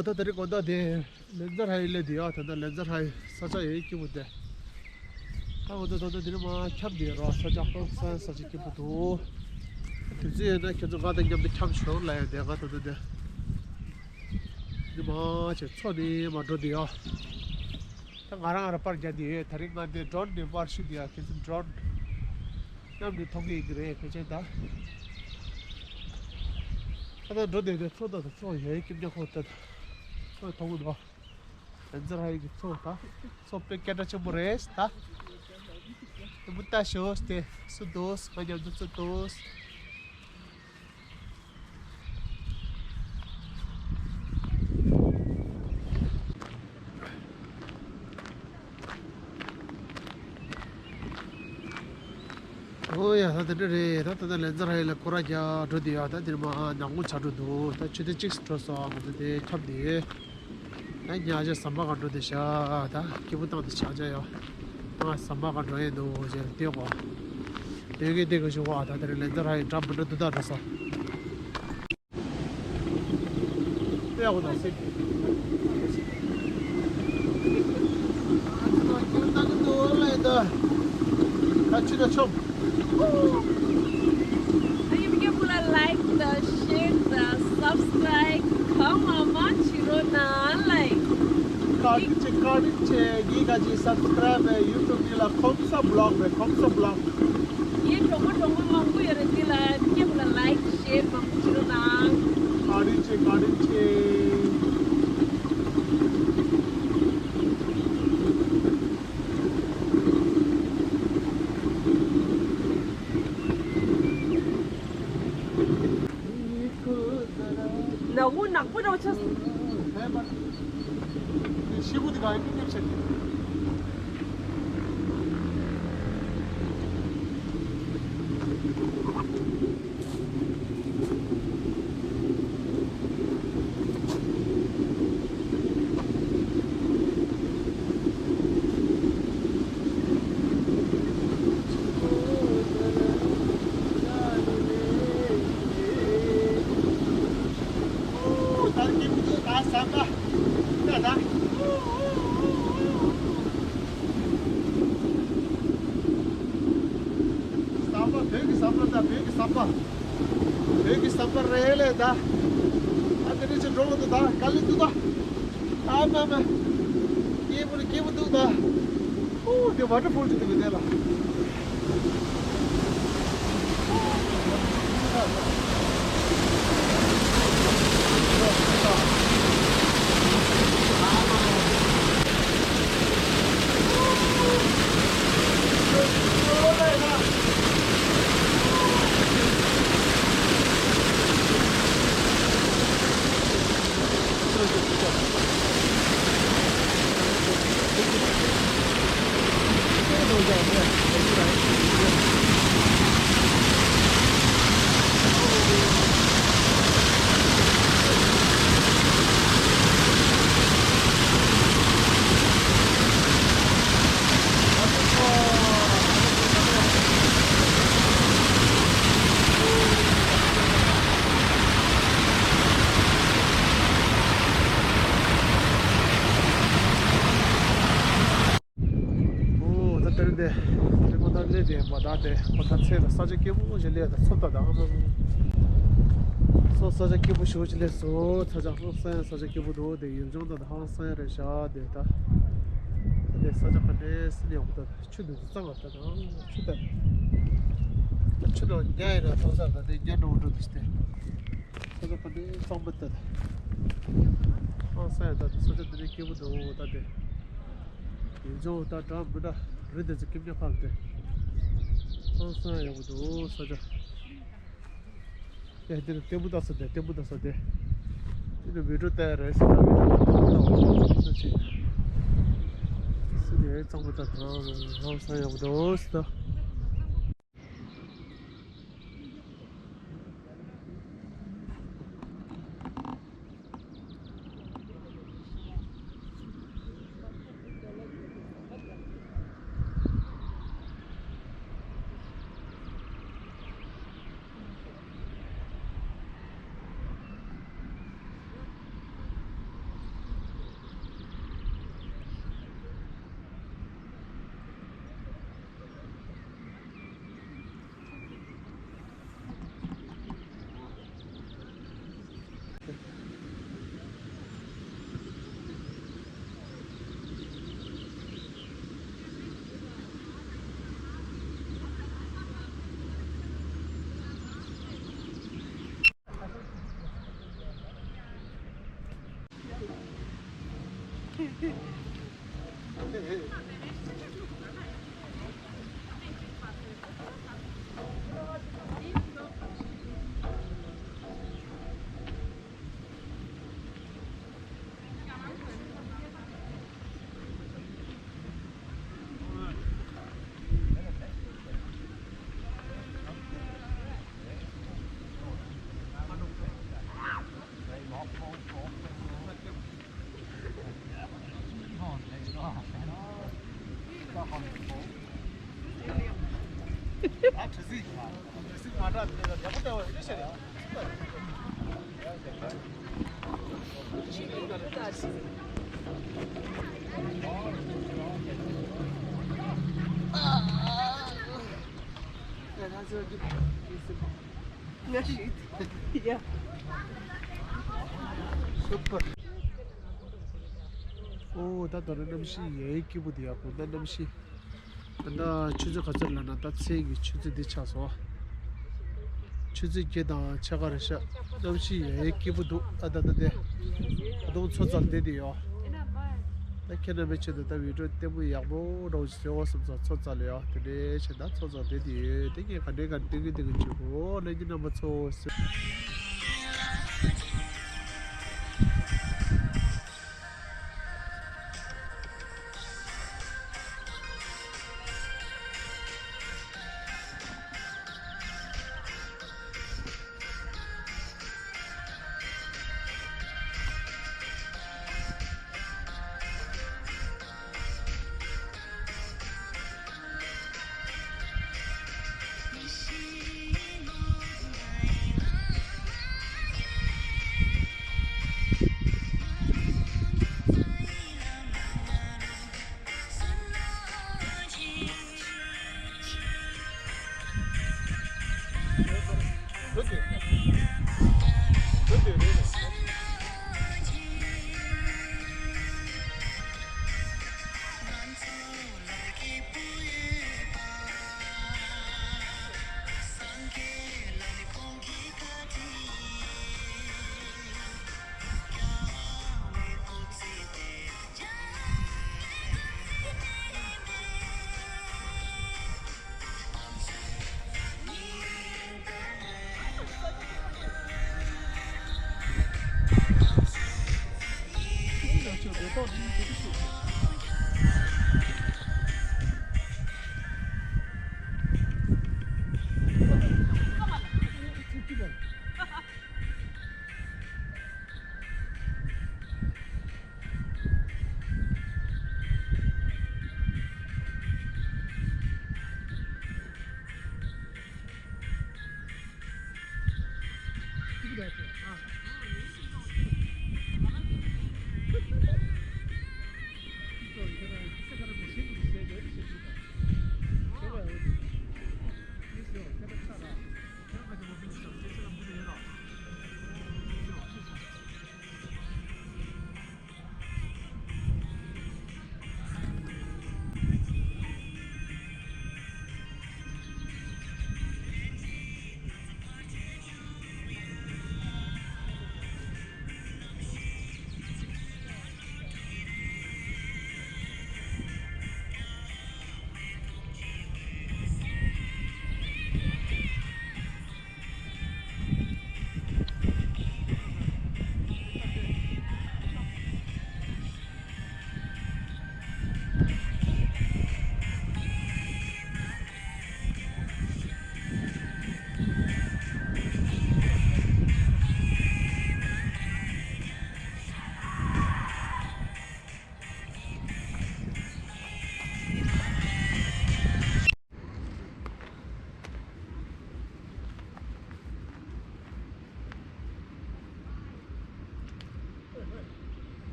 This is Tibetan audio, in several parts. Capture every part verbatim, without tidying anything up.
ད་དེ་རིང་དགོང་དག་དེ་ལན་ཛར་ཧའེ་སླེབས་དེ་ཡ། ད་ལྟ་ལན་ཛར་ཧའེ་ས་ཆ་ཡ་སྐྱིད་པོ་དེ། ད་ང་ཚོ་ད་ལྟ་དེ་རིང་མར་འཁྱམས་དེ་ར། ས་ཆ་ཧང་སང་ས་ཆ་སྐྱིད་པོ་འདུག་དུས་ཚོད་ཡོད་ན་ཁྱེད་ཚོ་ང་དང་མཉམ་དུ་འཁྱམས་ཤོག་ལབ་ཡ། དེ་ང་ད་ལྟ་དེ་དེ་རིང་མར་ཆེ་མཚོ་ནས་མར་འགྲོ་དེ་ཡ། ད་ང་རང་ང་རང་པར་རྒྱག་དེ་ཡོད། དེ་རིང་ང་དེ་ཌོ་རོན་ནས་པར་ཤུ་དེ་ཡ། ཁྱེད་ཚོ་ཌོ་རོན་མཉམ་དུ་མཐོང་གི་ཡིན་གྱི་རེད། ཕལ་ཆེར་ད་ད་ལྟ་འགྲོ་དེ་དེ་མཚོ་ད་ད་མཚོ་ཡ་སྐྱིད་ཉག་ཁོ་ད་མཚོ་མཐོང་གི་འདུག་ལན་ཛར་ཧའེ་གི་མཚོ་ད། མཚོ་དཔེ་སྐད་གྲགས་ཆེན་པོ་རེད་ད། དེ་མུ་ལྟ་ཞོག་སྟེ་སུ་འདུག་ང་མཉམ་དུ་སུ་འདུག་ཨོ་ཡ། ད་དེ་འདྲ་རེད། ད་ད་ད་ལན་ཛར་ཧའེ་ལ་སྐོར་ར་རྒྱག་འགྲོ་དེ་ཡ། ད་དེར་མ་ནག་མོ་ཆགས་འགྲོ་འདུག་ད་ཆུ་ཚོད་གཅིག་སུ་འགྲོ་སོང་། ང་ཚོ་དེ་འཁྱམས་དེ། ད་ཉལ་ཆ་ཟམ་པ་ག་འགྲོ་དེ་ཤག་ད་སྐྱིད་པོ་བཏང་དེ་ཆགས་ཆགས་ཡ། ང་ཟམ་པ་ག་འགྲོ་ཡས་འདུག་ཅེས་བལྟས་གོ། བལྟས་གི་བལྟས་གི་བཞུགས་པ། ད་དེར་ལན་ཛར་ཧའེ་འདྲ་མི་འདྲ་འདུག་ད་འགྲོ་སོང་། Ayım gel buna like da, share da, subscribe. Come on, man, chiro na like. Kati che, kati che, giga ji subscribe, YouTube ni la Khomsa Vlog, Khomsa Vlog. ངའི་གྲོགས་པོ་གྲོགས་མོ་མང་པོ་ཡོད་རེད། འདི་ལ་སྐྱེ་བོ་ལ་ལའིཀ་ཤེར་མང་པོ་བྱེད་རོགས་གནང་། བཀའ་དྲིན་ཆེ། བཀའ་དྲིན་ཆེ། ནག་པོ་ནག་པོ་རང་ཆགས། ཤི་གུ་དེ་ག་ཡིན་ནམ་ཤག་ཟམ་པ། བོད་ཀྱི་ཟམ་པ་དང་། བོད་ཀྱི་ཟམ་པ། བོད་ཀྱི་ཟམ་པ་རེད་ལས་ད། ཨ་དེ་རིང་ཅིག་འགྲོ་ལ་འདུག་ད་ག་ལེ་འདུག་ད། ཨ་མ་མ། སྐྱིད་པོ་ནི་སྐྱིད་པོ་འདུག་ད། ཨོ་དེ་ཝ་ཊར་ཕོལ་ཅིག་འདུག་གི་དེ་ལ། ཨོ་ད་དེ་རིང་དེ་དེ་ཁོ་ད་སླེབས་དེ་མ་ད་དེ་ཁོ་ད་ཚེ་ལ་ས་ཆ་སྐྱིད་པོ་ཞིག་སླེབས། ད་ཚོ་ད་ད་ཨ་མ་སོ་ས་ཆ་སྐྱིད་པོ་ཞིག་སླེབས་སོ། ཚ་ཆ་ཧང་སང་ས་ཆ་སྐྱིད་པོ་འདུག་དེ་ཡུལ་ལྗོངས་ད་ད་ཧང་སང་ཡ་རེད་ཤག་དེ་ད་དེ་ས་ཆ་ག་འདྲས་སི་ནས་འོང་ད་ཆུ་འདུག་གཙང་བ་ད་ད་ཆུ་ད་ད་ཆུ་ད་ཉ་ཡི་ན་ཐོང་ས་ད་དེ་ཉ་འགྲོ་འགྲོ་དུ་ཞིག་དེ་ས་ཆ་ག་འདྲས་གཙང་པོ་ད་ད་ཧང་སང་ཡ་ད་དེ་ས་ཆ་དེ་འདྲས་སྐྱིད་པོ་འདུག་ད་དེ། ཡིན་ཙང་ད་གྲངས་མི་འདྲ་རི་དེ་ཚོ་སྐྱིད་མྱོང་ཁག་དེ། ཧང་སང་ཡག་པོ་འདུག་ས་ཆ། ཡ་འདིར་ལྟད་མོ་ལྟ་ས་དེ་ལྟད་མོ་ལྟ་ས་དེ། འདི་ནི་བི་ཌིའོ་བལྟ་ཡ་རེད་ཟེར་ན་བི་ཌིའོ་ལྟ་ས་ཆེ། སི་ནི་ཡ་གཙང་པོ་ལྟ་དང་ཧང་སང་ཡག་པོ་འདུག་ཟེར་ད། Super. ཨོ་ད་དོ་རེ་གནམ་གཤིས་ཡའི་སྐྱིད་པོ་འདི་ཡག་པོ་ད་གནམ་གཤིས། ད་ཆུ་ཚོད་ག་ཚོད་ལ་ན་ད་ཚེས་ཀྱི་ཆུ་ཚོད་འདི་ཆགས་སོང་། ཆུ་ཚོད་བརྒྱད་དང་ཕྱེད་ཀ་རེད་ཤག་གནམ་གཤིས་ཡའི་སྐྱིད་པོ་འདུག་ཨ་ད་ད་དེ། ད་དུང་མཚོ་རྩལ་བསྡད་དེ་ཡོད། ད་ཁྱེད་རྣམ་པའི་ཆེད་དུ་ད་བི་ཌིའོ་ལྟད་མོ་ཡག་པོ་འདྲ་བོ་ཞིག་བཟོས་འོ་བསམ་སོང་མཚོ་རྩལ་ལ་ཡོད་དེ་འདྲའི་ཆེད་ད་མཚོ་རྩལ་བསྡད་དེ་ཡོད་དེ་ངས་ག་འདྲའི་ག་འདྲའི་གི་འདི་གི་བྱེད་དགོས་ལས་ཀྱི་རྣམ་པ་ཚོ་ཟེར།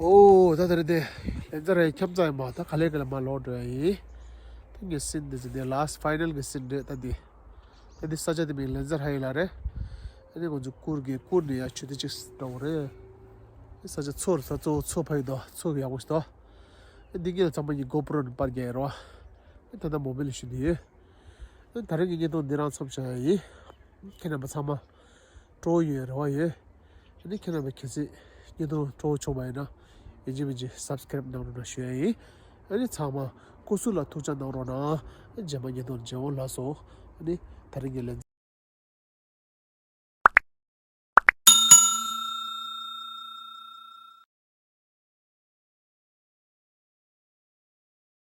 ཨོ་ད་དེ་རེད་དེ། ལན་ཙ་ར་ཡི་ཁྱམས་རྩ་ཡིན་པ། ད་ག་ལེ་ག་ལེ་མར་ལོག་འགྲོ་ཡ་ཡིན། ད་ངའི་སིན་འདི་ཟེར་དེ་ལཱ་སི་ཊི་ཕའི་ནལ་གི་སིན་རེད་ད་འདི། ད་འདི་ས་ཆ་དེ་མིང་ལན་ཙ་ར་ཡི་ལ་རེད། ཨ་ནི་ང་ཚོ་གུར་གི་གུར་ནས་ཡར་མཆོད་རྟེན་གཅིག་འགྲོ་གི་རེད། ཨ་ས་ཆ་ཚུར་ས་གཙོ་བོ་མཚོ་ཕ་ཡི་དོ། མཚོ་གི་ཡག་པོ་ཞིག་དོ། ཨ་འདི་གཉིས་ལ་ཚང་མ་གི་གོ་པྲོ་ནས་པར་རྒྱག་ཡ་རོ། ཨ་ད་ལྟ་མོ་བེལ་ཞུ་འདི་ཡོད། ཨ་ད་རིང་གི་བརྙན་ཐུང་འདི་རང་མཚམས་བཞག་ཡ་ཡིན། ཁྱེད་རྣམ་པ་ཚང་མ་སྤྲོ་བོ་ཡོད་རེ་བ་ཡོད། ཨ་ནི་ཁྱེད་རྣམ་པས་གལ་སྲིད་བརྙན་ཐུང་སྤྲོ་བོ་བྱུང་བ་ཡིན་ན། ཡིན་གཅིག་མིན་གཅིག་སབ་སི་ཀ་རེབ་གནང་རོགས་གནང་ཞུ་ཡ་ཡིན། ཨ་ནི་ཚང་མ་སྐུ་གཟུགས་ལ་ཐུགས་ཅག་གནང་རོགས་གནང་། རྗེས་མ་བརྙན་ཐུང་མཇལ་འོང་ལགས་སོ། ཨ་ནི་ད་རིང་གི་ལན།